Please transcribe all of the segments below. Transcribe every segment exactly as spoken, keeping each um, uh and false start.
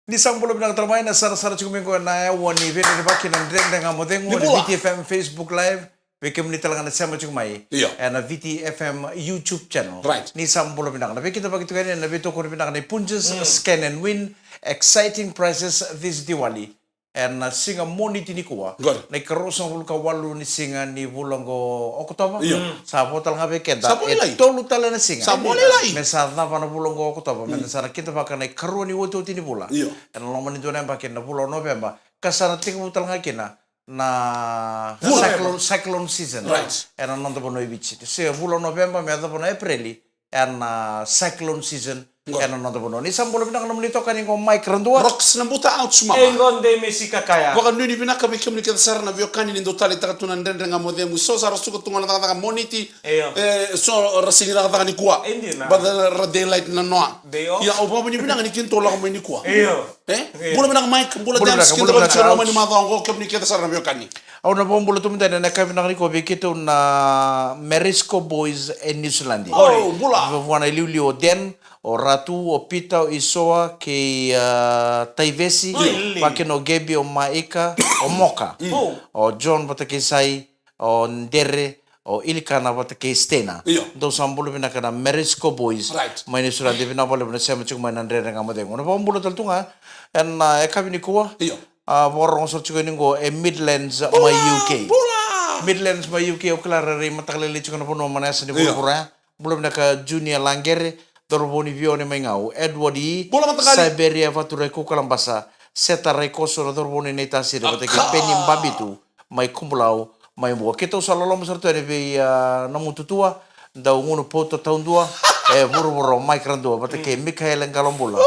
Ni sa bula vinaka tale mai, na sarasara tiko mai qo na aua ni veireirevaki na Dredre Ga Mo Cegu, ni na bula. Viti F M Facebook Live, vei kemuni tale ga na sema tiko mai. Io. Ena Viti F M YouTube channel. Right. Ni sa bula vinaka. Na veikidavaki tiko yani, na veitokoni vinaka nei Punjas, mm, Scan and Win, exciting prizes this Diwali. Ena siga Moniti nikua. Qori. Na ikaruasagavulu ka walu ni siga ni vula qo Okotova. Io. Mm. Sa vo tale ga vei keda. Sa vo lailai. E tolu tale na siga. Sa vo lailai. Me sa cava na vula qo Okotova. Mm. Me na sa na kidavaka na ikarua ni otioti ni vula. Io. Ena loma ni dua na yabaki na vula o Noveba. Ka sa na tekivu tale ga kina na vula. Cyclone, cyclone season. Right. Ena noda vanua i Viti. Se vula o Noveba me yacova na Epereli, ena cyclone season. Qori. Ena noda vanua. Ni sa bula vinaka nomuni itokani qo Mike Radua. Rocks na buta, ouch mama. E qo de me sika kaya. Vakanuinui vinaka vei kemuni kece sara na veiwekani ni dau taleitaka tu na Dredre Ga Mo Cegu. So sa ra suka tu ga na cakacaka Moniti. Io. E, so ra sega ni cakacaka nikua. E dina. But ra daylight na noa. Day off. Ia, au vakanuinui vinaka ni keitou lako mai nikua. Io. E? Io. Bula vinaka Mike, bula James, bula vinaka, keitou bula vinaka, lako mai ni macawa qo, kemuni kece sara na veiwekani. Au na vakabula tu mada ena yakavi vinaka nikua vei keitou na Marisco Boys e New Zealand. Oh, bula. Vua na iliuliu o Dan, o Ratu, o Peter, o Isoa, kei, ah, Taivesi, oi, vaka kina o Gabi, o Maika, o Moka, mm, o John vata kei Sai, o Dere, o Ilikana vata kei Stena. Io. Dou sa bula vinaka na Marisco Boys. Right. Mai New Zealand, vinaka vakalevu na sema tiko mai na Dredre Ga Mo Cegu. Na vakabula tale tu ga ena yakavi nikua. Io. A, vakarorogo sara tiko yani qo e Midlands mai U K. Bula! Midlands mai U K, au kila rairai mataka lailai tiko na vanua mai na yasa ni vuravura ya. Bula vinaka Junior Laqere, cauravou ni Vione mai Gau, Edward E, bula matakali. Siberia Vaturai Kukalabasa, Seta Raikoso, na cauravou ni Naitasiri, vata kei Peni Babitu mai Kubulau, mai Bua. Keitou sa loloma sara tu yani vei, a, nomu tutua, dau gunu pauta taudua, e vuravura o Mike Radua, vata kei Mikaele Qalobula,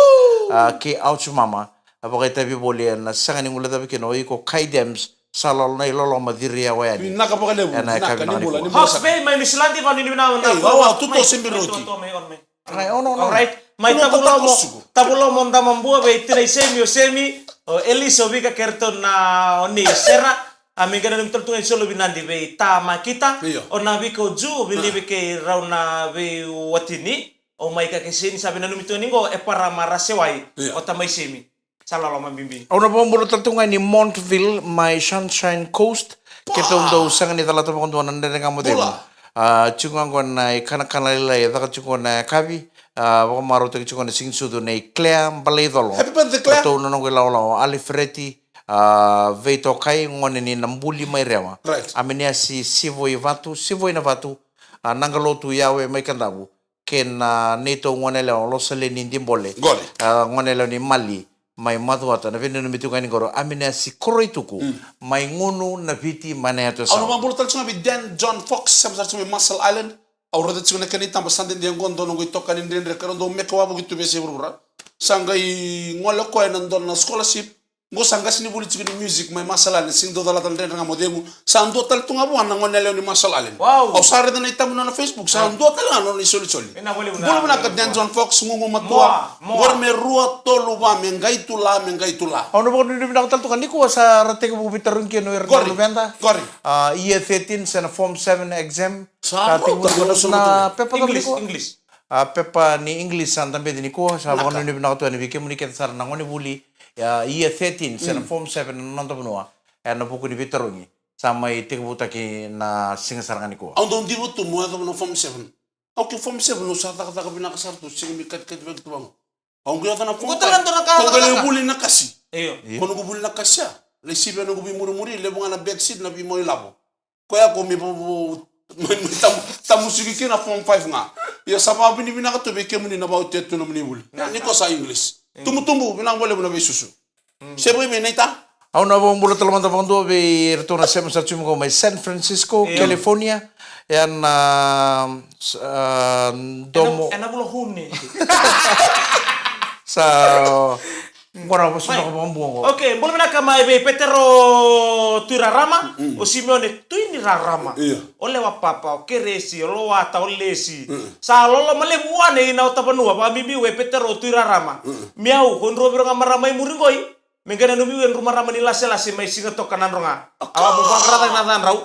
a, kei Ouch Mama, a vakaitavi voli ena sega ni guilecavi kina o iko Kai Dems, sa lolo na iloloma ciri yawa yani. Vinaka vakalevu, ena yakavi vinaka, ni bula, ni bula. Hawke's Bay mai Niusiladi, vakanuinui vinaka na, ei, au, au, tutu semi roti. Right, ono, ono. Alright. Mai Tavulomo, Tavulomo Damabua vei tinai Semi, o Semi, o Elisa, o Vika kei ratou na o nei Sera. A, me qai nanumi tale tu ga i Solovi Nadi vei Ta Makita. Io. O Navika, o Ju, o Vilivi kei rau na veiwatini. O Maika kei Seni, sa veinanumi tu ga ni qo e Parama Rasewai. Io. O tamai Semi. Sa loloma bibi. Au na vakabula tale tu ga ni Montville mai Sunshine Coast. Keitou dau sega ni calata vakadua na Dredre Ga Mo Cegu. Bula. A, tiko ga qo na ikanakana lailai e caka tiko na yakavi. A, vakamarautaki tiko na siga ni sucu nei Claire Baleicolo. Happy birthday, Claire. Ratou na noqu ilawalawa Alifreti, a, Veitokai, gone ni Nabuli mai Rewa. Right. Aminiasi Sivoivatu, Sivoinavatu, a, Naqalotu Yawe mai Kadavu. Kei na neitou goneyalewa Losaleni Dibole. Qori. A, goneyalewa ni Mali, mai Macuata, na veinanumi tiko ga ni qori o Aminiasi Koroituku, mm, mai Gunu, Naviti, mai na yatu e Sau. Au na vakabula tale tiko ga vei Dan John Fox, sema sara tiko mai Marshall Island. Au raica tiko na kena itaba sa dede qo, dua na noqu itokani dredre, ka dau meke wavoki tu veiyasai vuravura. Sa qai gole o koya ena dua na scholarship. Qo sa qasenivuli tiko ni music mai Marshall Island, sega ni dau calata na Dredre Ga Mo Cegu. Sa dua tale tu ga vua na goneyalewa ni Marshall Island. Wow. Au sa raica na itabu na nona Facebook, sa dua tale ga na nona isolisoli. Bula vinaka Dan John Fox, gugumatua. Qori me rua, tolu, va, me qai tula, me qai tula. Au na vakanuinui vinaka tale tu ga nikua sa ra tekivu veitarogi kina o ira na luveda. Qori. A, year thirteen, se na form seven exam. Sa tekivu na pepa tale nikua. English. A, pepa ni English sa dabeci nikua, sa vakanuinui vinaka tu yani vei kemuni kece sara na gonevuli, a, year thirteen, se na form seven ena noda vanua, ena vuku ni veitarogi sa mai tekivutaki na siga sara ga nikua. Au dau diva tu mo yacova na form seven. Au ke form seven, au sa cakacaka vinaka sara tu, sega me katikativaki tu vaqo. Au qai yaco na form five. Ko qai lai vuli na kasi. Io. Ko noqu vuli na kasi ya. Lai sivi na noqu veimurimuri, levu ga na back seat, na veimau ilavo. Koya ko me vo, vo, mai, mai tamu, tamusuki kina form five ga. Ia sa vakavinavinaka tu vei kemuni na vakaotia tu nomuni vuli. Ni ko sa English. Tubutubu, vinaka vakalevu na veisusu. Se vei me naita. Au na vakabula tale mada vakadua vei iratou na sema sara tu mai San Francisco, California. Ia na, ah, domo. Ena, ena vula hune. Sa, qora vasu na vakabua qo. Okay, bula vinaka mai vei Petero Tuirarama, o Simeone Tuinirarama. Io. O Lewa Papa, o Keresi, o Lowata, o Lesi. Sa loloma levu wane ina ota vanua, vakabibi we Petero Tuirarama. Miau, ko drua vei ira ga marama i muri qoi. Me qai nanumi we drua marama ni laselase mai Sigatoka Nadroga. Awa mo vakarataki na cadrau.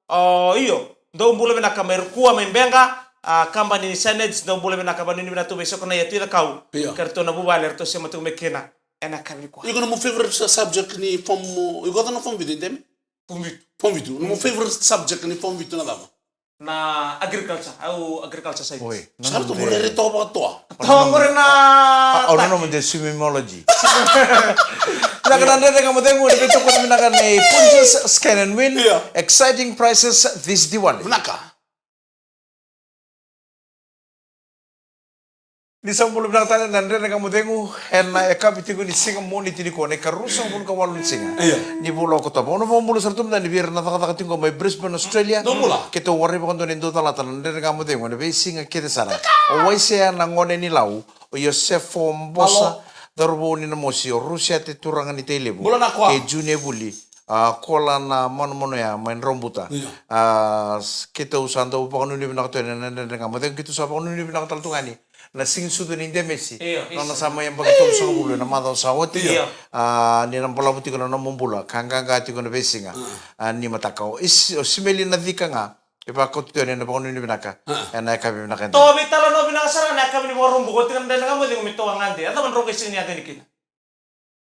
O, io. Dou bula vinaka mai Rukua, mai Beqa, a, kabani ni Signage, dou bula vinaka, vakanuinui vinaka tu vei Sokonai, a, Tui Cakau. Io. Kei ratou na vuvale, ratou sema tu mai kina. Ena yakavi nikua. Iko na nomu favorite subject ni form, iko cava na form vitu, Demi? Form vitu. Form vitu. Na nomu favorite subject ni form vitu na cava? Na agriculture, au agriculture science. Oi, na Sara tu nomu rere toka vakatoa. Toka qori na. Au na nomu de swimmingology. Na ka na Dredre Ga Mo Cegu, na veitokoni vinaka nei Punjas Scan and Win. Io. Exciting prizes this Diwali. Vinaka. Ni sa bula vinaka tale na Dredre Ga Mo Cegu ena yakavi tiko ni siga Moniti nikua, na ikaruasagavulu ka walu ni siga. Io. Ni vula o Okotova. Au na vakabula sara tu mada yani vei ira na cakacaka tiko mai Brisbane, Australia. Dou bula. Keitou warai vakadua ni dou calata na Dredre Ga Mo Cegu ena veisiga kece sara. O Waisea na gone ni Lau, o Iosefo Bosa, Malo. Cauravou ni Namosi, o Rusiate turaga ni Tailevu. Bula na kwa. Kei Junior Vuli. A, kola na manumanu ya mai Draubuta. Io. A, s-, keitou sa dau vakanuinui vinaka tu yani na Dredre Ga Mo Cegu, keitou sa vakanuinui vinaka tale tu ga yani na Siganisucu ni Demesi. Io, nona sa mai yabaki tolusagavulu ena macawa sa oti. Io. A, ni na balavu tiko na nomu bula ka qaqa tiko na veisiga. Mm. A, ni mataka o Is-, o Simeli Nacika ga e vakauta tu yani ena vakanuinui vinaka. Mm. Ena yakavi vinaka eda. Tou veitalanoa vinaka sara na yakavi ni Vakaraubuka, oti ga na Dredre Ga Mo Cegu me tou a gade. A cava drau qai sega ni yacani kina?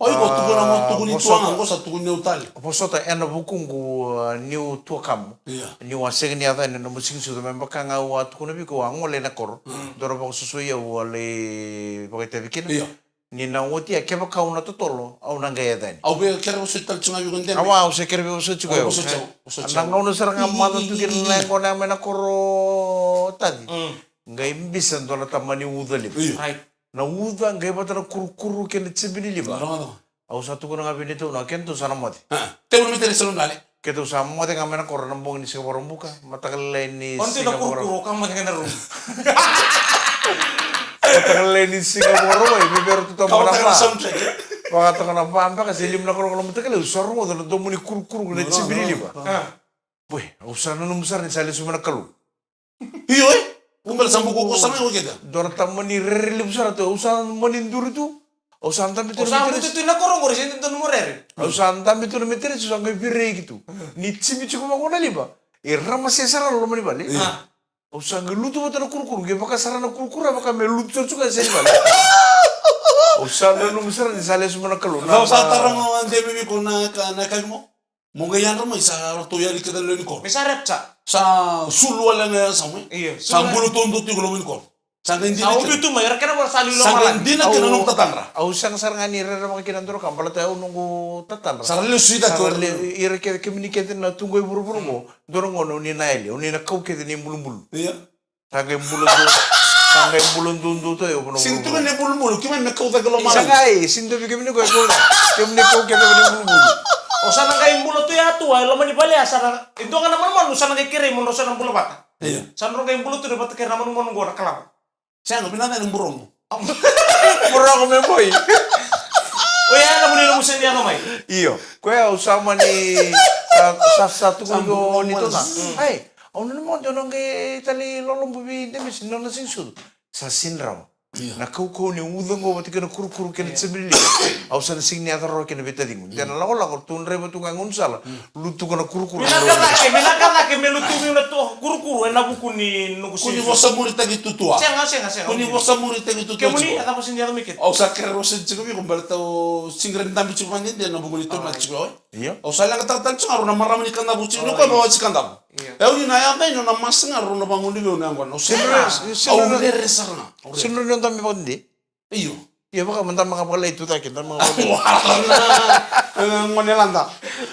O iko, a, tukuna mo, tukuni vosota. Tua ga, qo sa tukuni au tale. Vosota, ena vukuqu, a, niu tuakamu. Io. Niu a sega ni yaco yani na nomu Siganisucu, me vaka ga au a tukuna vei iko, au a gole ena koro. Mm. Dua na vakasosoi au a lai vakaitavi kina. Io. Ni na oti ya, kevaka au na totolo, au na qai yaco yani. Au via kere vosoti tale tiko ga vei iko, Demi. Awa, au se kere vosoti tiko. Au vosoti au, vosoti au. Na gauna sara ga maca tu kina na yaqona ya mai na koro, Taci. Mm. Qai bisa dua na tamani uca levu. Io. Right. Na uca, qai vata na kurukuru kei na jibi ni liva. Rogoca. Au sa tukuna ga vei neitou na, keitou sa na moce. A, tolu na metere sa loma dale. Keitou sa moce ga mai na koro na bogi ni Siga Vakaraubuka, mataka lailai ni Siga Vakaraubuka. Mataka lailai ni Siga Vakaraubuka, me vei ratou taba na ma. Vakatoka na va beka se lima na kaloko na mataka lailai, au sa rogoca na domo ni kurukuru kei na jibi ni liva. A. Boi, au sa nanuma sara ni sa lesu mai na Kalou. Io, e? Ko bela sa buku ko sa mai o keda. Dua na tamani rere levu sara tu, au sa mani duri tu. Au sa dabe tu na metere. Au sa butu tu na koro qori, se ni donu mo rere. Au sa dabe tu na metere, au sa qai virei ki tu. Ni jibi tiko vaqo na liva, e ramase sara na loma ni vale. Io. A. Au sa qai lutu vata na kurukuru, qai vaka sara na kurukuru, vaka me lutu sara tu ga se ni vale. Au sa nanuma sara ni sa lesu mai na Kalou. Au sa taroga, Demi, vei iko na ka, na ka mo. Mo qai yadra mai sa ratou yali kece na lewe ni koro. Me sa rapture. Sa sulu wale ga ya sa mai. Io, sa sulu wale. Bula taudua tiko loma ni koro. Sa qai dina kina. Sa ubi tu mai, era kena vola sa liu loma. Sa qai dina kina nomu tatadra. Au sega sara ga ni rerevaka kina dua na ka, baleta au noqu tatadra. Sa ra lesu i cake. Sa ra le-, ira kece, kemuni kece na tu qo i vuravura qo. Dua na gauna o ni na yali, o ni na kau kece ni bulubulu. Io. Sa qai bula du-, sa qai bula duadua tu o iko na. Sega ni tu ga ni bulubulu, keimami me kau cake lomalagi. Sa qai, sega ni tu vei kemuni qo e kau cake. Kemuni kau kece ni bulubulu. O sa na qai bula tu ya tu, e loma ni vale ya sa na, e dua ga na manumanu sa na qai kerei mo drau sa na bula vata. Io. Sa drau qai bula tu na vata kei na manumanu qo na kalava. Sega, vinaka ni buroqu. Buroqu me boi. Oya na vuni na musa ni yaco mai. Io. Koya au sa mani, sa, sa, sa tukuna vei iko ni tona. Mm. Ai, au nanuma o na qai tali lolobu vei Demesi, nona Siganisucu. Sa sega ni rawa. Io. Na kaukauwa ni uca qo vata kei na kurukuru kei na jibi ni liva. Au sa na sega ni yaco rawa kina vei taciqu. De na lakolako, ratou draiva tu ga e gaunisala. Lutu ko na kurukuru. Vinaka cake, vinaka cake me lutu vei na tu kurukuru ena vuku ni noqu Siganisucu. Ko ni vosamuritaki tu tua. Sega, sega, sega. Ko ni vosamuritaki tu tua. Kemuni, a cava sega ni yaco mai kina? Au sa kere roseti tiko vei iko, baleta au sega ni dabe tiko vakadede ena vuku ni tauvimate tiko, oi? Io. Au sa leqataka tale tiko ga rau na marama ni Kadavu tiko, ni koya vaka oti Kadavu. Io. E au ni na yaco mai nona masa ga rau na vagunu vei au na yaqona. Au sega. Sega. Au rere sara ga. Au rere. Sega ni o dabe vakadede. Io. Ia vaka, mada maka vakalai tu cake, da maka vakalai. Warana. E, gone lada.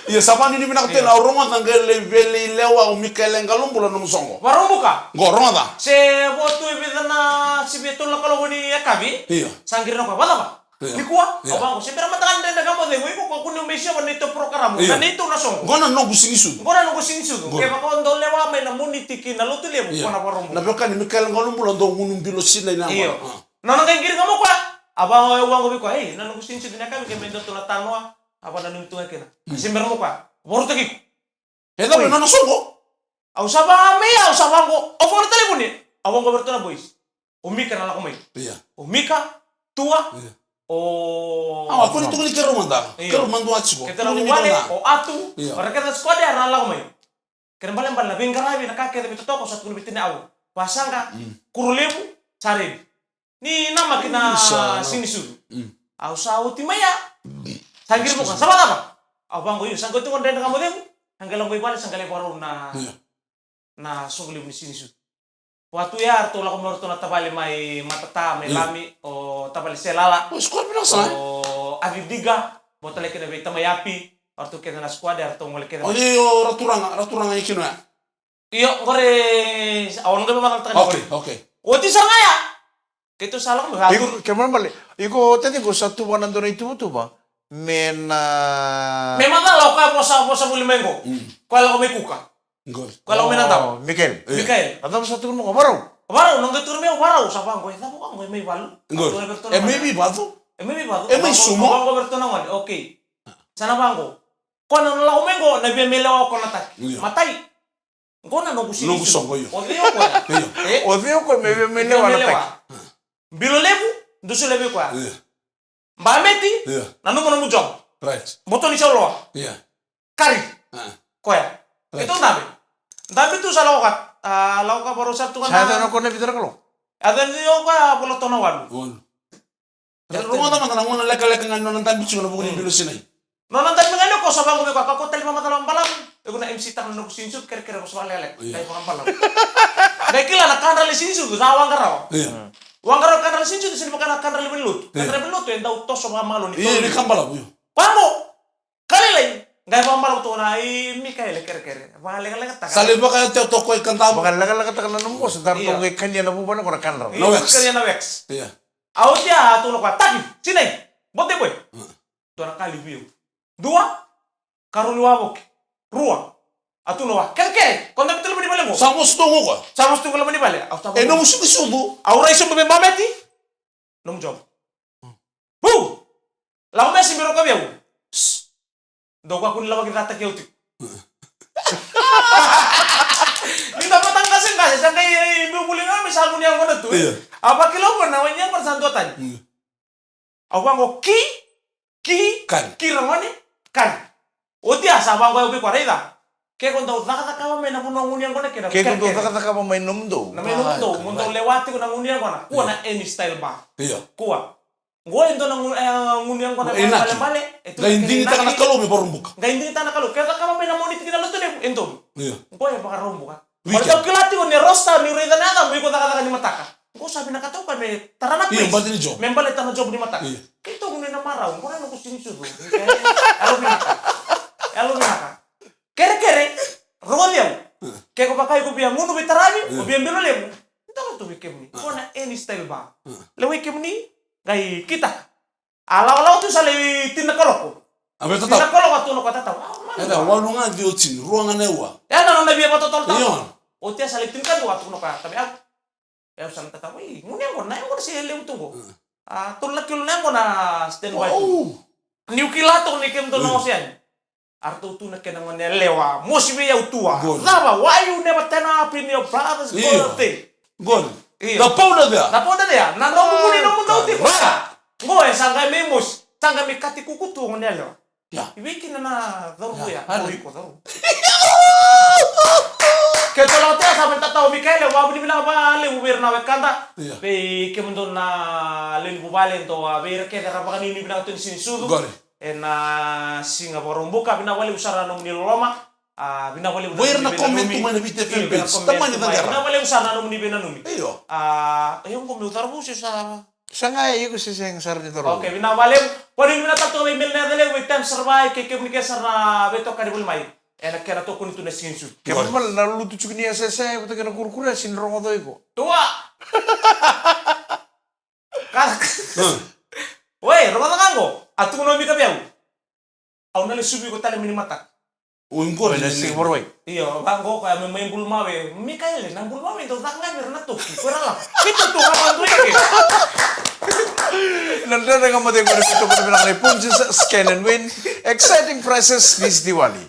Ia sa vakanuinui vinaka tale, au rogoca qai lai veilewa o Mikaele Qalobula nomu soqo. Vakaraubuka. Qo, rogoca. Se vo tu e vica na, se vica tolu na kaloko ni yakavi. Io. Sa qiri na koya, vacava? Io. Nikua? Io. Au vaqo, se bera mada ga ni Dredre Ga Mo Cegu, iko ko kua ni o mai sova na neitou porokaramu. Io. Na neitou na soqo. Qo na noqu Siganisucu. Qo na noqu Siganisucu. Qo. Kevaka o dau lewa mai na Moniti ki na Lotulevu, io, ko na Vakaraubuka. Na veiwekani Mikaele Qalobula dau gunu bilo sinai na yaqona. Io. A. Na nona qai qiri ga mai o koya. A vaqo, au vaqo vei koya, ei, na noqu Siganisucu ni yakavi, ke me dua tu na tanoa, a vakananumi tu ga kina. Mm. A se bera mai o koya. Vakarautaki iko. E cava na nona soqo? Au sa vaka mai, au sa vaqo, au vaka na talevoni. Au vaqo vei iratou na boys. O Mika na lako mai. Ia. O Mika, Tua, ia, o. Awa, ko ni tukuni keirau mada. Ia. Keirau mada tiko. Keitou na vuvale, o Atu, ia, o ra kece na squad era na lako mai. Kena ibalebale na veiqaravi, na ka kece me totoka, sa tukuna vei Tine Au. Vasaqa, mm, Kurulevu, sa ready. Ni namaki na, isa, Siganisucu. Mm. Au sa oti mai ya. Sa qiri vuka, sa vakacava? Au vaqo, io, sa qai oti qo dredre ga mo cegu. Sa qai lako i vale, sa qai lai vakarau na, Io. na soqo levu ni siga ni sucu. Vatu ya, ratou lako mai o ratou na tavale mai Matata, mai Io. Lami, o tavale Selala. O squad vinaka sara. O Avi Diga, vata tale kina vei Tamai Api, o ratou kece na squad, ratou gole kece. O ni o Raturaga, Raturaga i kina ya. Io, qori, au na qai vakamacalataka ni Okay, qori. okay. Oti sara ga ya. Keitou sa lako mai, Iko, vatu. Ke mala bale. Iko tete iko sa tu vana dua na ituvatuva. Me na Me macala o koya vosa, vosa voli mai qo. Mm. Koya lako mai Kuka. Good. Koya lako mai na dau. Oh, Mikael. Io. Mikael. A cava sa tukuna mo varau? Varau, na qai tukuna mai varau, sa vaqo, e cava koya qo, e mai valu. Good. Au tukuna vei ratou na E mai gone. vei vacu? E mai vei vacu. E mai Vaqo, sumo? vaqo vei ratou na gone. Okay. Sa na vaqo. Koya na lako mai qo, na via mai lewa o koya na taki. Io. Matai. Qo na noqu sini Noqu su. soqo, io. O cei o koya? Io. E? O cei o koya me via mai Via lewa mai na lewa. taki? Bilo levu, dusu levu o koya. Io. Bameti, Io. nanuma nomu job. Right. Boto ni sauloa. Io. Kari. Ah. Koya. Right. Keitou dabe. Dabe tu sa lako ka, ah, lako ka varau sa tu Sa kana. yaco na kona e vica na kaloko? Yaco ni o koya vola tona walu. Walu. Rogoca mada na gauna lekaleka ga ni nona dabe tiko na vuku ni Mm. bilo sinai. Nona dabe ga ni o koya sa vaqo vei koya, ka ko tali mamacala balavu. E ko na M C taka na noqu sinisucu kerekere ko sa vakalekaleka. Io. Dai vakabalavu. Dai kila na kadra le sinisucu, sa waqarawa. Io. Waqarawa kadra le sinisucu, sini vaka na kadra le vanilotu. Io. Kadra le vanilotu, e dau toso vakamalua ni Io, tauri. ni kabalavu, io. Vaqo! Ka lailai, qai vakabalavu toka na i Mikaele kerekere. Vakalekalekataka. Sa lai vakayato toko i kadava. Vakalekalekataka na nomu vosa, da Io. ratou qai kania na vuvale ko na kadra. Io, Na wax. kania na wax. Io. A oti a tukuna koya, taki, sinai, bote boy. Mm. Dua na ka levu. Dua, karua ni wavoki. Rua, a tukuna wa, kerekere, ko dabe tu loma ni vale qo. Sa vosa tu qo koya. Sa vosa tu qo loma ni vale. Au sa E vosa. nomu sukusuku. Au rai sobu me mameti. Nomu job. Hu! Lako me simi roka veu. Dou kakua ni lako ki cata ke uti. Ni da mata qase qase, sa qai, eh, meu vuli ga me sa guni yaqona tu. Io. A vakila qo na wai ni yaqona sa dua tani. Io. Au vaqo ki, ki, Kani. ki ragone, kani. Oti a sa vaqo au vei koya raica. Ke ko dau cakacakava mai na vanua guni yaqona kei na Ke ko dau kerekere. cakacakava mai nomudou. Na mai nomudou, mo dau lewa tiko na guni yaqona. Kua Io. na any style bar. Io. Kua. Qo e dua na gu-, e, guni yaqona Qai inaki. balebale. E tu Qai na kena digitaka na inaki. Kalou me vakarau buka. Qai digitaka na Kalou. Ke cakava mai na Moniti ki na Lotulevu, e donu. Io. Qo e vakarau buka. Weekend. Ora dau kila tiko ni roster ni raica na yacamu, iko cakacaka ni mataka. Qo sa vinakata o koya me tara na Io, place. bati ni job. Me baleta na job ni mataka. Io. Keitou gunu ena marau, qo na noqu sinisucu. Yalo vinaka. Yalo vinaka. Kerekere, rogoci au. Io. Ke ko vaka iko via gunu veitaravi, Io. o via bilo levu. Dua tu vei kemuni. Io. Qo na any style bar. Io. Lewai kemuni, qai kitaka. A lawalawa tu sa lai tini na kaloko. A vei Tini na tatau. kaloko a tukuna o koya, tatau. Ah, mani Eda, wa. walu ga ciwa tini, rua ga na ua. E na nona via vatotolo tau. Io. Oti a sa lai tini ka dua a tukuna o koya, tabe au. E au sa na tatau, ei, gunu yaqona, na yaqona se levu tu qo. Mm. A, tolu na kilo na yaqona stand by tu. Wow. Niu kila toka ni kemudou na Mm. ose yani. A ratou tu na kena gone yalewa, mosi vei au tu a. Good. Cava, why you never turn up in your brother's Io. birthday? Good. Io. The powder there. The powder there. Na nomu guni, nomu dau tiko. Right. Qo e sa qai mai mosi, sa qai mai kati kuku tu gone yalewa. Ia. I vei kina na cauravou Ya, ia, alo. o iko cauravou. Keitou lako tea sa mai tatau Mikaele, vakavinavinaka vakalevu vei ira na wekada. Ia. Vei kemudou na lewe ni vuvale, dou a vei ira kece ra vakanuinui vinaka tu ni siga ni sucu. Qori. Ena siga Vakaraubuka, vinaka vakalevu sara na nomuni loloma. A, vinaka vakalevu na Vei ira na nomuni comment veinanumi. tu mai na Viti Io, F M vei ira na page. comment Tamani tu mai. cakera. Vinaka vakalevu sara na nomuni veinanumi. Io. A, io, qo meu cauravou se sa Sa ga e iko se sega sara ni cauravou. Okay, vinaka vakalevu. Vakanuinui vinaka tale toka vei Meli na Yaca Levu, vei Times Sarvai, kei kemuni kece sara na veitokani voli mai. Ena kena tokoni tu na siga ni sucu. Kemuni mala na lutu tiko ni yasayasa, e vata kei na kurukuru, e sega ni rogoca o iko. Tua! Ka- Hmm. Oi, rogoca ga qo. A tukuna o Mika vei au. Au na lesuvi iko tale mai ni mataka. O, qori Oi, na ni siga ni. Vakarauwai. Io, vaqo koya me mai bulumawe. Mikaele, na bulumawe dau caka ga vei ira na toki. Ko ira lako. Keitou tu ga vakadua i ke. Na Dredre Ga Mo Cegu, na veitokoni vinaka nei Punjas, Scan and Win. Exciting prizes this Diwali.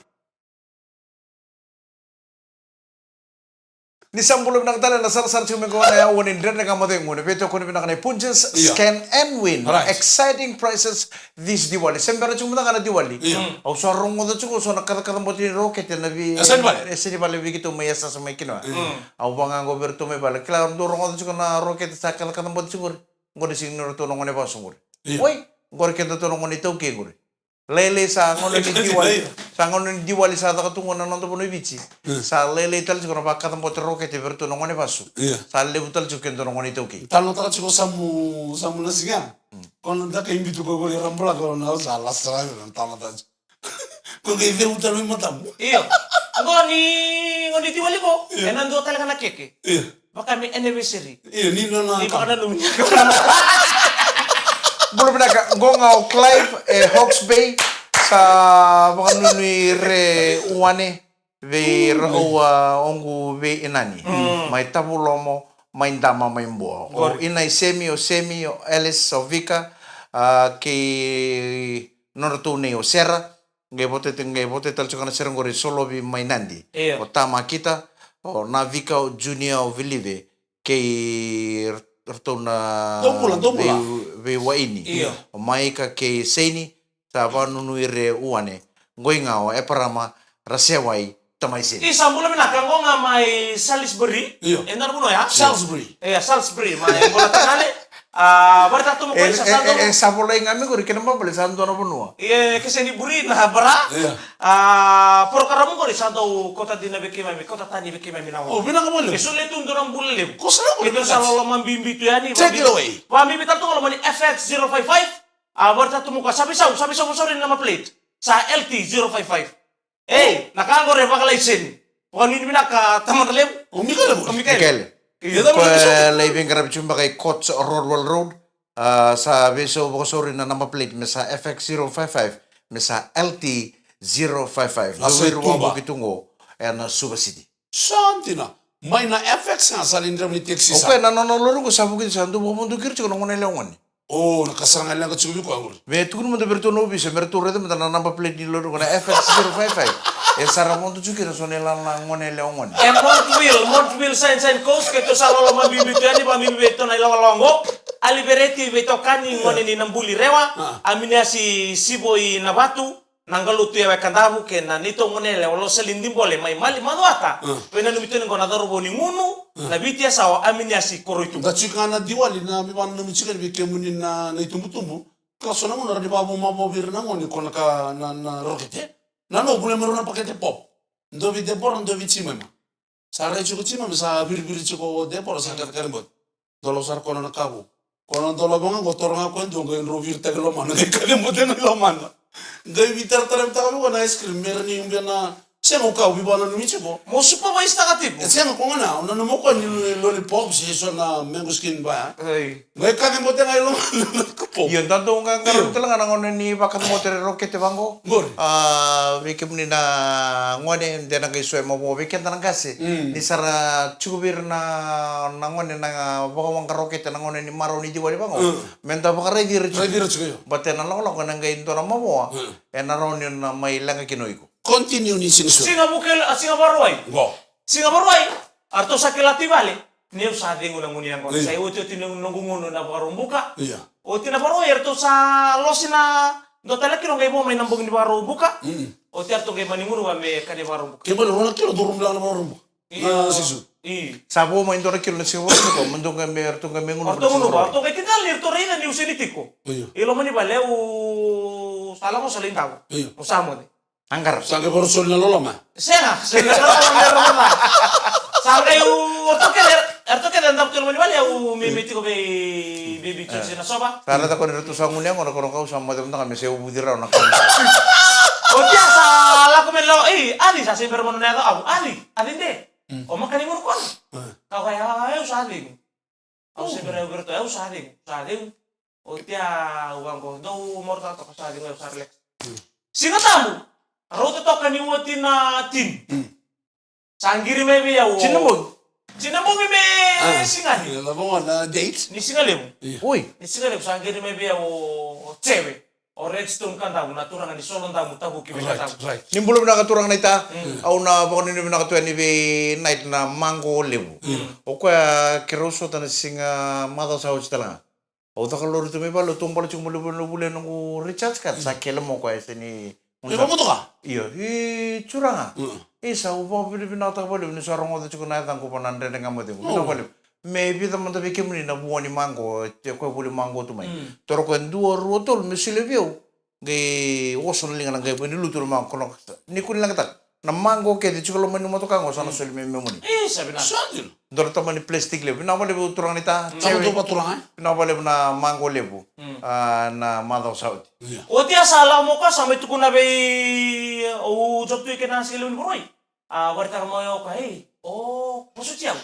Ni sa bula vinaka tale na sarasara tiko mai qo na aua ni Dredre Ga Mo Cegu, na veitokoni vinaka nei Punjas, Io. Scan and Win. Right. Exciting prizes this Diwali. Se bera tiko mada ga na Diwali. Io. Mm. Au sa rogoca tiko, au sa na kacakaca bote ni rokete na vei, E seni vale. e seni vale vei keitou mai yasayasa mai kina. Mm. Au vaqo vei iratou mai vale. Kila, au dau rogoca tiko na rokete sa kacakaca bote tiko qori. Qo na siga ni ratou na gone vasu qori. Io. Oi, Qori keda tu na gone iTaukei qori. Lailai sa gauna ni Diwali. Sa gauna ni Diwali sa caka tu qo na noda vanua i Viti. Sa lailai tale tiko na vakacabote rokete vei iratou na gone vasu. Sa levu tale tiko keda na gone iTaukei. Talanoataka tiko Samu, Samu na siga. Ko na daka i bitu ko qori era bulaka na au sa lasa na talanoataka tiko. Ko qai ceu tale mai matamu. Io. Qo ni, qo ni Diwali qo. Ena dua tale ga na keke. Io. Vaka me anniversary. Io, ni nona. Ni vakananumi. Bula vinaka, qo ga o Clive e Hawke's Bay. Sa vakanuinui re uane vei rau a oqu vei inani. Mai Tavulomo, mai Dama, mai Bua. O ina i Semi, o Semi, o Alice, o Vika, a, kei nodratou nei o Sera. Qai vote, qai vote tale tiko na sere qori Solovi mai Nadi. Io. O Tama Kita, o Navika, o Junior, o Vilive, kei ratou na vei, vei Waini. Io. O Maika kei Seini, sa vanunui re uane. Qoi ga o Eparama, Rasewai, Tamai Seini. Isa, bula vinaka, qo ga mai Salisbury. Io. E na vanua ya? Salisbury. E, Salisbury, mai Bola Tagale. A, vara tatu mo e, e, e, sa volai ga me qori kena babale sa dua na vanua. E, ke se ni buri na bara. A, porokaramu qori sa dau kota dina vei keimami, kota tani vei keimami na. O, vinaka vale. E so le tu dua na bula levu. Ko sa na bula. E dua sa loloma bibi tu yani. Take it away. Va bibi tatu loma ni F X zero five five. A, vara tatu mo ka sa visau, sa visau, sa ri na ma plate. Sa L T zero five five. Ei, na ka qori e vakalaiseni. Vakanuinui vinaka tamata levu. O Mikaele. O Mikaele. Koya lai veiqaravi tiko beka i Courts Rodwell Road. A, sa veisau vakasauri na number plate me sa F X zero five five me sa L T zero five five. Dua vei ira wavoki tu qo ena Suva City. Sa dina. Mai na F X ga sa lai draiva ni taxi sa. O koya na nona lori qo sa vuki sa dua vakavodoki ira tiko na gone yalewa gone. O, na ka sa ga leqa tiko vei koya qori. Me tukuna mada vei iratou na ovisa me ratou raica mada na number plate ni lori qo na F X zero five five. E sa ra vodo tiko kina so na ilala na gone yalewa gone. E Montville, Montville, Sunshine Coast, keitou sa loloma bibi tu yani, vakabibi vei iratou na ilawalawa qo. Alivereti, veitokani, gone ni Nabuli Rewa. Aminiasi Sivo i Navatu. Na galutu e Wekadavu kei na neitou gone yalewa Loseli Dibole mai Mali Macuata. Veinanumi tu yani qo na cauravou ni Gunu, na Viti Yasawa, Aminiasi Koroitu. Da tiko ga na Diwali na veivakananumi tiko yani vei kemuni na, na itubutubu. Ka so na gauna ra ni vakavou mavoa vei ira na gone ko na ka na, na rokete. Na noqu lema rua na pakete pop. Dua vei Debora, dua vei Jemima. Sa rai tiko Jemima, sa viriviri tiko o Debora, sa katakata bote. Dola sara ko na kavu. Ko na dola vaka qo, toro ga ko e dua, qai dro viritaki lomana, qai kaci bote ga i lomana. Qai veitarataravi taka vei koya na ice cream, me ra ni ubia na, sega, o kau veivakananumi tiko. Mo supervise taka tiko. E sega, ko gona, o nanuma o koya ni lollipop, se so na mango skin vaya. Qai kaci bote ga i lomana na kapu. Io, da dau qaqaravi tale ga na gauna ni vakacabote rokete vaqo. Qori. A, vei kemuni na gone, de na qai soya mavoa vei keda na qase. Ni sa ra tiko vei ira na, na gone na vakawaqarokete na gauna ni marau ni Diwali vaqo. Me da vakaraici ira tiko. Raici ira tiko, io. Baleta na lakolako ena qai dua na mavoa. Ena rawa ni na mai leqa kina o iko. Continue ni siga so. Siga Vukele, a, Siga Vakarauwai. Qo. Siga Vakarauwai. Eratou sa kila tu i vale ni au sa cegu na gunu yaqona. Sa iotioti ni noqu gunu na Vakaraubuka. Oti na Vakarauwai eratou sa losi na dua tale na kilo qai vo mai na bogi ni Vakaraubuka. Oti eratou qai mani gunu va me ka ni Vakaraubuka. Ke bale rua na kilo dou rubila na Vakaraubuka. Na sisu. Sa vo mai dua na kilo na Siga Vakaraubuka, ma dou qai me, eratou qai me gunu. Eratou gunu va, eratou qai kidali, eratou raica ni u seni tiko. I loma ni vale au sa lako sa lai davo. Au sa moce. Aqara. Sa qai varo soli na loloma. Sega, soli na loloma, na loloma. Sa qai u, eratou kece, eratou kece davo tu e loma ni vale, au me, me tiko vei, vei, vei Josi na sova. Sa raica ko ni ratou sa gunu yaqona, ko na kau sa moce mada ga me se uvuci rawa na kau. Oti ya sa lako me lo, ei, Aci, sa se bera mo na yaco au, Aci, Aci de. O maka ni gunu kona. Kau kaya, au sa cegu. Au se bera, au bera tu, au sa cegu, sa cegu. Oti ya au vaqo, dou marautaka toka, sa cegu, au sa relax. Siga Tabu, rauta toka ni oti na tini. Sa qiri mai vei au. Tini na bogi. Tini na bogi me siga ni. Io, na bogi na date. Ni siga levu. Oi. Ni siga levu, sa qiri mai vei au o Jewe. O Redstone Kadavu, na turaga ni Solodamu, Tavuki, vei Kadavu. Ni bula vinaka turaga naita. Au na vakanuinui vinaka tu yani vei Night na Maqo Levu. O koya keirau sota na siga macawa sa oti tale ga. Au caka lori tu mai vale, au taubale tiko mai vale, vale noqu recharge card, sa kele mo koya e se ni. E vamotoka? Io, i turaga. Isa, au vakavinavinakataka valevu ni sa rogoca tiko na yacaqu vua na Dredre Ga Mo Cegu. Vinaka valevu. Me vica mada vei kemuni na vua ni maqo, e koya voli maqo tu mai. Mm. Toro koya dua, rua, tolu, me solia vei au. Qai oso na liga na qai vua ni lutu na maqo, kono. Ni kua ni lagataka. Na maqo kece tiko loma ni motoka qo, sa na soli mai me muni. E, sa vinaka. Sa dina. Dua na tamani plastic levu. Vinaka vakalevu turaga ni ta. Mm. Vinaka vakalevu na maqo levu. Mm. A, na macawa sa oti. Ia. Oti a sa lako mo ka sa mai tukuna vei, o Job tu i kena siga levu ni voroi. A, vakaraitaka mai o ka, ei, o, vosoti au.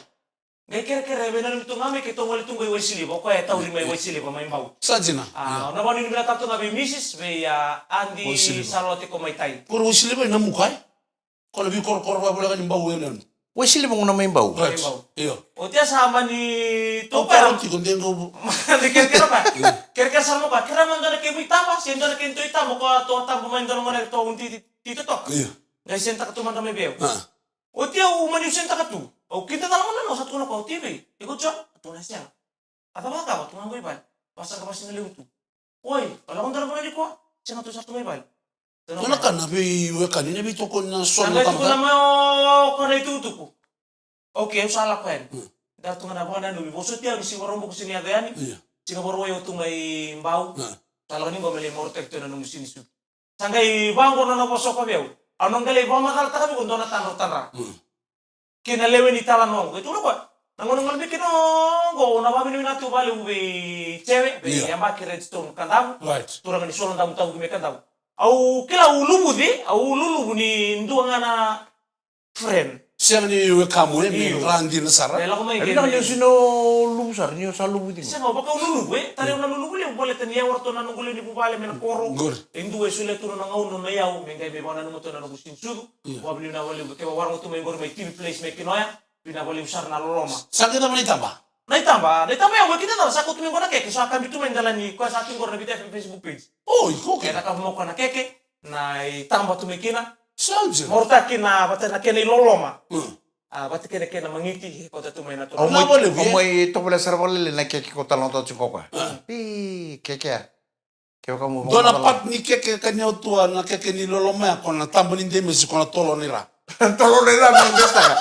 Qai kerekere vei nanumi tu ga me keitou gole tu qo i Waisiliva, o koya e tauri mai Waisiliva, mai Bau. Sa dina. A, na vakanuinui vinaka tale tu ga vei Misis, vei a Adi Salote ko mai Tai. Ko Waisiliva i Namuka, e? Ko na veikorokoro vakavoleka ni Bau e nanu. Waisiliva gona mai Bau. Right. Mai Bau. Io. Oti a sa mani toka. Au tiko de qo. Mani kerekere ba. Kerekere sa mo ka, kera mada na kemu itaba, se dua na keitou itaba, ko a to taba mai dua na gone to undi ti totoka. Io. Qai sendaka tu mada mai vei au. A. Oti au mani sendaka tu. Au kida cala mada na, au sa tukuna ko au, tivi. Iko John, a tu na sega. A cava ka, a tu ga qo i vale. Vasa ka vasi na levu tu. Oi, a lako dua na vale ni koa. Sega, tu sa tu ga i vale. Dua na ka na veiwekani, na veitokoni na sona. Sa qai tukuna mai o koya na itukutuku. Okay, au sa lako yani. Hmm. Da tu ga na vakananumi, vosoti au ni siga Vakaraubuka sega ni yaco yani. Ia. Siga Vakarauwai au tu ga i Bau. Hmm. Sa lako ni qo me lai morotaki tu na nomu sini sucu. Sa qai vaqo na nona vosa o koya vei au. Au na qai lai vakamacalataka vei iko dua na tadra au tadra. Hmm. Kei na lewe ni talanoa qo. E tukuna o koya. Na gauna gole mai kina qo, au na vakavinavinaka tu vakalevu vei Cewe, vei Yabaki Redstone Kadavu. Right. Turaga ni Solo Damu Tavuki mai Kadavu. Au kila au luvuci, au luluvu ni dua ga na friend. Sega ni wekamu, e, me ra dina sara. Me lako mai. E vinaka ni o sega ni o luvu sara, ni o sa luvuci. Sega, au vaka au luluvu, e. Tale au na luluvu levu, baleta ni yawa ratou na noqu lewe ni vuvale mai na koro. Qori. E dua e solia tu na nona gauna, nona iyau, me qai me vakananuma tu na noqu sini sucu. Ia. Vakavinavinaka vakalevu, kevaka o waraga tu mai qori mai T V Place mai Kinoya. Vinaka vakalevu sara na loloma. Sa qai cava na itaba? Na itaba, na itaba ya, au kida cala, sa kauta mai qo na keke, sa kabi tu mai dela ni, koya sa tu qori na Viti F M Facebook page. O, iko, okay. E cakava mai o koya na keke, na itaba tu mai kina. Sa dina. Morotaki na, vata na kena iloloma. Mm. A, vata kei na kena magiti, e kauta tu mai na turaga. Au mai, au mai tovolea sara vakalailai na keke ko talanoataka tiko o koya. Mm. Pi, keke ya. Kevaka mo. Dua na part ni keke ka ni o tua na keke ni loloma ya, ko na taba ni demesi, ko na tolo ni ra. Tolo ni ra, me demesi taka.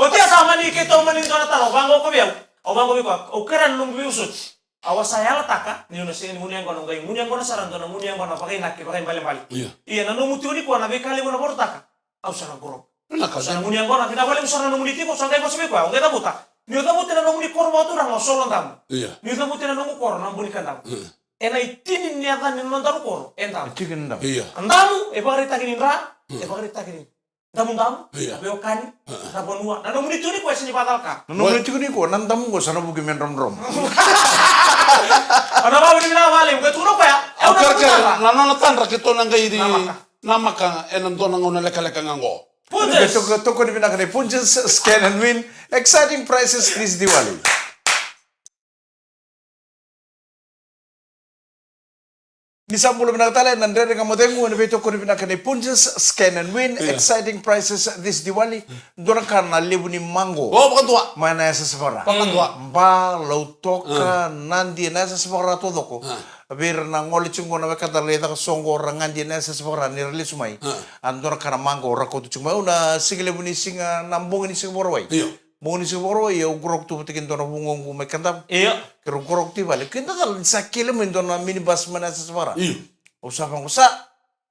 Oti a sa mani keitou mani dua na taro, vaqo ko vei au. Au vaqo vei koya, au kerea na nomu veivosoti. Au a sa yalataka ni o na sega ni gunu yaqona, au qai gunu yaqona sara, dua na gunu yaqona vakainaki, vakaibalebale. Ia. Ia, na nomu tiko nikua na veika levu na vorotaka. Au sa na qoroka. Vinaka. Sa na gunu yaqona, vinaka vakalevu sara na nomuni tiko, sa qai vosa vei koya, au qai cavuta. Ni o cavuta na nomuni koro vakaturaga o Solo Damu. Ia. Ni o cavuta na noqu koro na Buni Kadavu. Ia. Ena itini ni yaca ni nodaru koro, e Damu. E tiko ni Damu. Ia. A Damu, e vakaraitaki ni dra, ia, e vakaraitaki ni damudamu, ia, na veiwekani, ia, na vanua. Na nomuni tiko nikua e sega ni vakacalaka. Na nomuni tiko nikua, na damu qo sa na vuki me dromodromo. Au na vakavinavinaka vakalevu, qai tukuna o koya. Au kerekere, na nona tadra keitou na qai ri namaka. Namaka ena dua na gauna lekaleka ga qo. Punjas. Toko, tokoni vinaka nei Punjas, Scan and Win, exciting prizes this Diwali. Ni sa bula vinaka tale na Dredre Ga Mo Cegu, ena veitokoni vinaka nei Punjas, Scan and Win, yeah, exciting prizes this Diwali. Dua na ka na levu ni maqo. O, vakadua. Mai na yasayasa vaka ra. Vakadua. Ba, Lautoka, mm, Nadi, na yasayasa vaka ra taucoko. Ah. Vei ira na gole tiko qo na wekada lai caka soqo, ra gadi ena yasayasa vaka ra ni ra lesu mai. Ah. A dua na ka na maqo ra kauta tiko mai. Au na siga levu ni siga, na bogi ni siga Vakarauwai. Io. Bogi ni siga Vakarauwai, au qoroka tu vata kei dua na vugoqu mai Kadavu. Io. Keirau qoroka tu i vale. Keda cala ni sa kele mai dua na minibus mai na yasayasa vaka ra. Io. Au sa vaqo sa.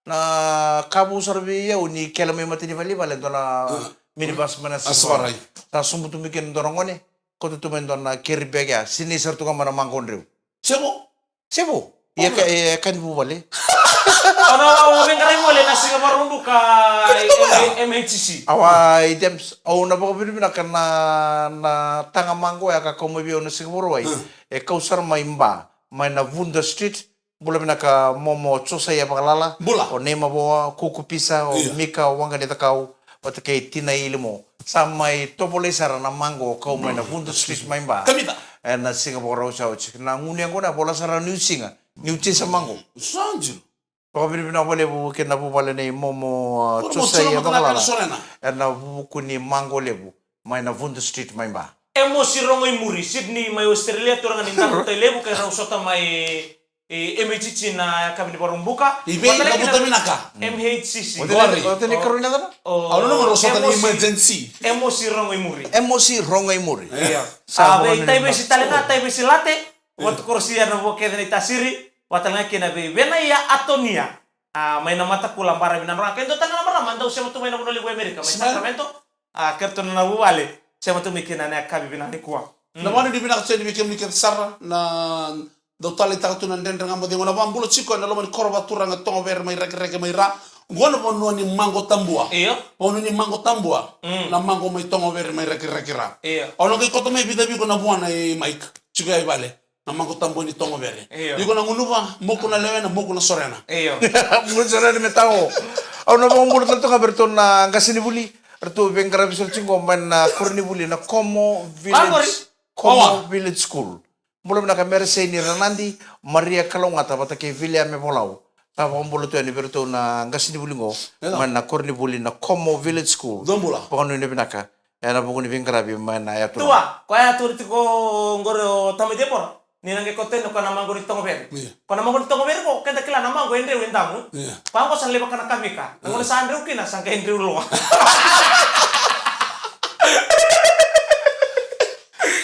Na ka vou sara vei au ni kele mai mata ni vale, vale dua na, ah, minibus mai na yasayasa vaka ra. Sa sobu tu mai kina dua na gone. Kauta tu mai dua na carry bag ya. Sinai sara tu ga mai na maqo dreu. Sebo. Sebo. Ia ka, e, ka ni vuvale. Au na vaqarai vale na siga Vakaraubuka, e, e, M H C. Awa, i James, au na vakavinavinaka na, na taga maqo ya ka kau mai vei au na siga Vakarauwai. Hmm. E kau sara mai Ba, mai na Vuda Street, bula vinaka momo Josaia Vakalala. Bula. O Neimavoa, Kuku Pisa, o, iya, Mika, o Waqa ni Cakau. Vata kei Tina Ilimo. Sa mai tovolei sara na maqo kau mai na Vuda Street mai Ba. Kamita. Ena siga Vakarauwai sa oti. Na gunu yaqona e vola sara niu siga. Niu tisa maqo. Sa dina. Vakavinavinaka vakalevu kei na vuvale nei Momo, uh, Josaia Vakalala. Ena vuku ni maqo levu. Mai na Vuda Street mai Ba. Emosi Rogo i muri. Sydney mai Australia, turaga ni Dakuta i Levu, kei rau sota mai E, M H C na yakavi ni Vakaraubuka. I vei na buta vinaka? M H C C. O tani, o tani karua ni yacana? Au nanuma rau sota na emergency. M O C Rogo i muri. M O C Rogo i muri. Io. Sa vei taivesi tale ga, taivesi late. Vata korosia na vua kece na itasiri. Vata tale ga kina vei Venaia Atonia. A, mai na Matakula, baravi na droga. Ke dua tale na marama dau sema tu mai na vanua levu e Amerika, mai Sacramento. A, keratou na vuvale sema tu mai kina na yakavi vinaka nikua. Na vanu ni vinaka tu yani vei kemuni kece sara na dau taleitaka tu na Dredre Ga Mo Cegu. Na vakabula tiko ena loma ni koro vakaturaga Togovere mai Rakiraki mai Ra. Qo na vanua ni Maqo Tabua. Io. Vanua ni Maqo Tabua. Na Maqo mai Togovere mai Rakiraki Ra. Io. Au na qai koto mai vica vei iko na vuana i Mike. Tiko ya i vale. Na Maqo Tabua ni Togovere. Io. Iko na gunuva, moku na lewena, moku na sorena. Io. Moku na sorena me tago. Au na vakabula tale toka vei ratou na qasenivuli. Ratou veiqaravi sara tiko mai na koronivuli na Como Village. Como Village School. Bula vinaka Meresei ni Ranadi, Maria Kalougata vata kei Vilia me Volau. Sa vakabula tu yani vei ratou na qasenivuli qo mai na koronivuli na Como Village School. Dua bula. Vakanuinui vinaka ena vuku ni veiqaravi mai na yatu. Tua, koya tu tiko qori o Tama i Debora. Ni na qai koto yani koya na Maqo ni Togovere. Koya na Maqo ni Togovere ko keda kila na maqo e dreu e damu. Koya qo sa na levu ka na kavika. Na gauna sa dreu kina sa qai dreu loa.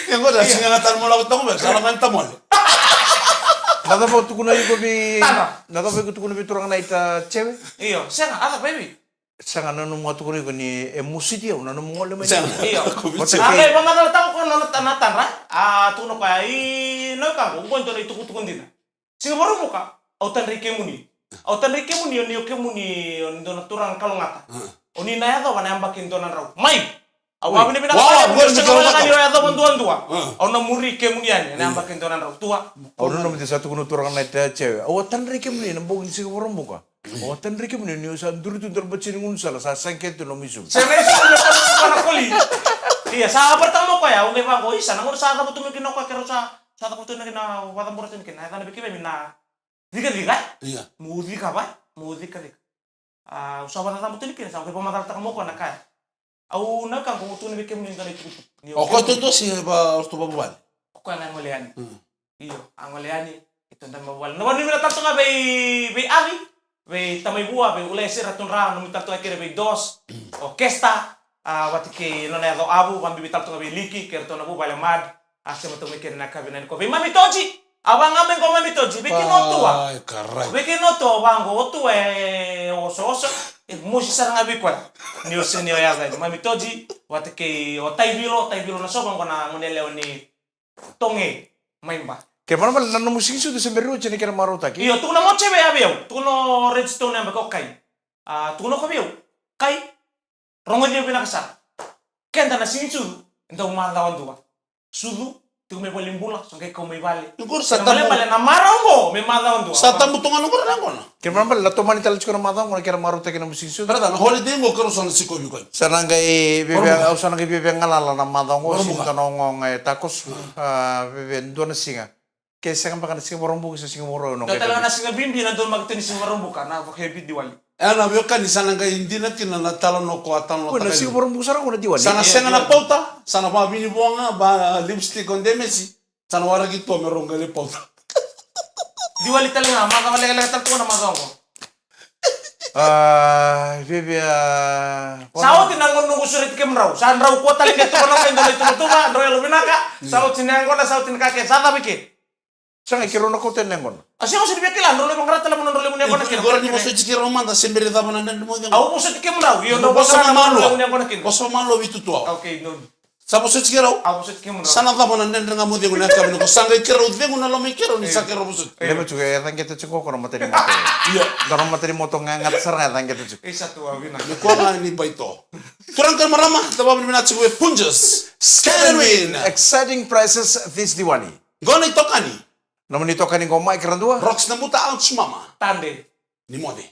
E qo da siga ga tale mo lako toka mai, sa lako ga ni tamole. Na cava o tukuna iko vei, na cava iko tukuna vei turaga na ita Cewe? Io, sega, a cava vei? Sega, na nomu a tukuna iko ni e musiti au, na nomu gole mai. Sega. Io. A vei, vamacala tau ko na tadra, a tukuna koya i na ka ko, ko dua na itukutuku dina. Siga Vakaraubuka, au tadrai kemuni. Au tadrai kemuni, o ni o kemuni, o ni dua na turaga kalougata. O ni na yacova na yabaki dua na drau. Mai! Au vavinavinaka vei kemuni, o sega wale ga ni o yacova duadua. Au na muri kemuni yani, na yabaki dua na drau. Tua. Au nanuma ni sa tukuna turaga na ita Cewe. Au a tadrai kemuni, na bogi ni siga Vakaraubuka. Au a tadrai kemuni, ni o sa duri tu dua na bati ni gunu sala, sa saqe tu na nomu isulu. Sega isulu na koli. Ia, sa varataka mo koya, au qai vaqo, isa, na gauna sa cava tu mai kina o koya, keirau sa, sa cava tu mai kina, vacabora tu mai kina, na yacana vei kemuni na Cikacika, e? Ia. Mo cikacika, mo cikacika. A, au sa vakacacabo tu ni kina, sa qai vakamacalataka mo koya na ka ya. Au na ka qo, au tukuna vei kemuni dua na itukutuku. O koya tu dusi e va, o ratou vavuvale? O koya ga e gole yani. Io, a gole yani, e tu dua na vavuvale. Na vanua ni vinaka tale toka vei, vei Avi, vei Tamaivua, vei Ulaisira Tudra, na vanua tale toka kei ira vei Dos, o Kesta, a, vata kei nona yaco Avu, vabibi tale toka vei Liki, kei ratou na vuvale Mad, a sema tu mai kina na ka vinaka nikua vei Mami Toji. A vaga mai qo Mami Toji, vei kina o Tua. Ai, karai. Vei kina o Tua, vaqo o Tua e osooso, e mosi sara ga vei koya. Ni o se ni o yaca ni Mami Toji, vata kei o Taivilo, Taivilo na sova qo na gone yalewa ni Toge mai Ba. Ke maramalama na nomu siga ni sucu se bera oti ni kena marautaki. Io, tukuna mo Cewe ya vei au, tukuna o Redstone ya vei au kai. A, tukuna ko vei au, kai. Rogoci au vinaka sara. Keda na siga ni sucu, e dau macawa dua. Sucu, tiko mai valenibula, sa qai kau mai vale. Qori sa tabu. Balebale na marau qo me macawa dua. Sa tabu tu ga na qori na yaqona. Kena ibalebale na tomani tale tiko na macawa qo na kena marautaki na nomu siga ni sucu. Brother, na holiday qo keirau sa na sikovi koya. Sa na qai veve, au sa na qai veve galala na macawa qo, siga na ogaoga e takoso. A, veve dua na siga. Ke sega beka na siga Vakaraubuka, sa siga Vakaraubuka. Dua tale na siga bibi na dua maki tu ni siga Vakaraubuka, na vakabibi Diwali. E na veiwekani sa na qai dina kina na talanoa ko a talanoataka. Oi, na siga Vakaraubuka sara ko na Diwali. Sa na sega na pauta, sa na vavinivoga, ba lipstick o demesi, sa na waraki tu me rau qai lai pauta. Diwali tale ga, macawa lekaleka tale tu na macawa qo. A, veve a. Sa oti na gauna noqu sureti kemudrau. Sa drau kua tale ke tukuna mai dua na ituvatuva, drau yalovinaka. Sa oti na yaqona, sa oti na ka ke, sa cava ke. Sa qai keirau na kauta na yaqona. A sega, au sega ni via kila, drau lai vaqara tale mo na drau levu na yaqona kina. Qori ni vosoti keirau mada, se bera cava na dredre mo cegu. Au vosoti kemudrau, io drau vosoti kemudrau. Vosa vakamalua vei tutu au. Okay, donu. Sa vosoti keirau? Au vosoti kemudrau. Sa na cava na dredre ga mo cegu na yakavi nikua. Sa qai keirau cegu na loma i keirau ni sa keirau vosoti. Levu tiko e caqeta tiko ko na mata ni moto. Io. Dua na mata ni moto ga e gata sara ga e caqeta tiko. E sa tu a vina. Ni ko ga ni baito. Turaga kei na marama, da vavinavinaka tiko e Punjas. Scan and win. Exciting prizes this Diwali. Qo na itokani. Nomuni itokani qo mai keirau dua. Rocks na buta, ouch mama. Tade. Ni moce.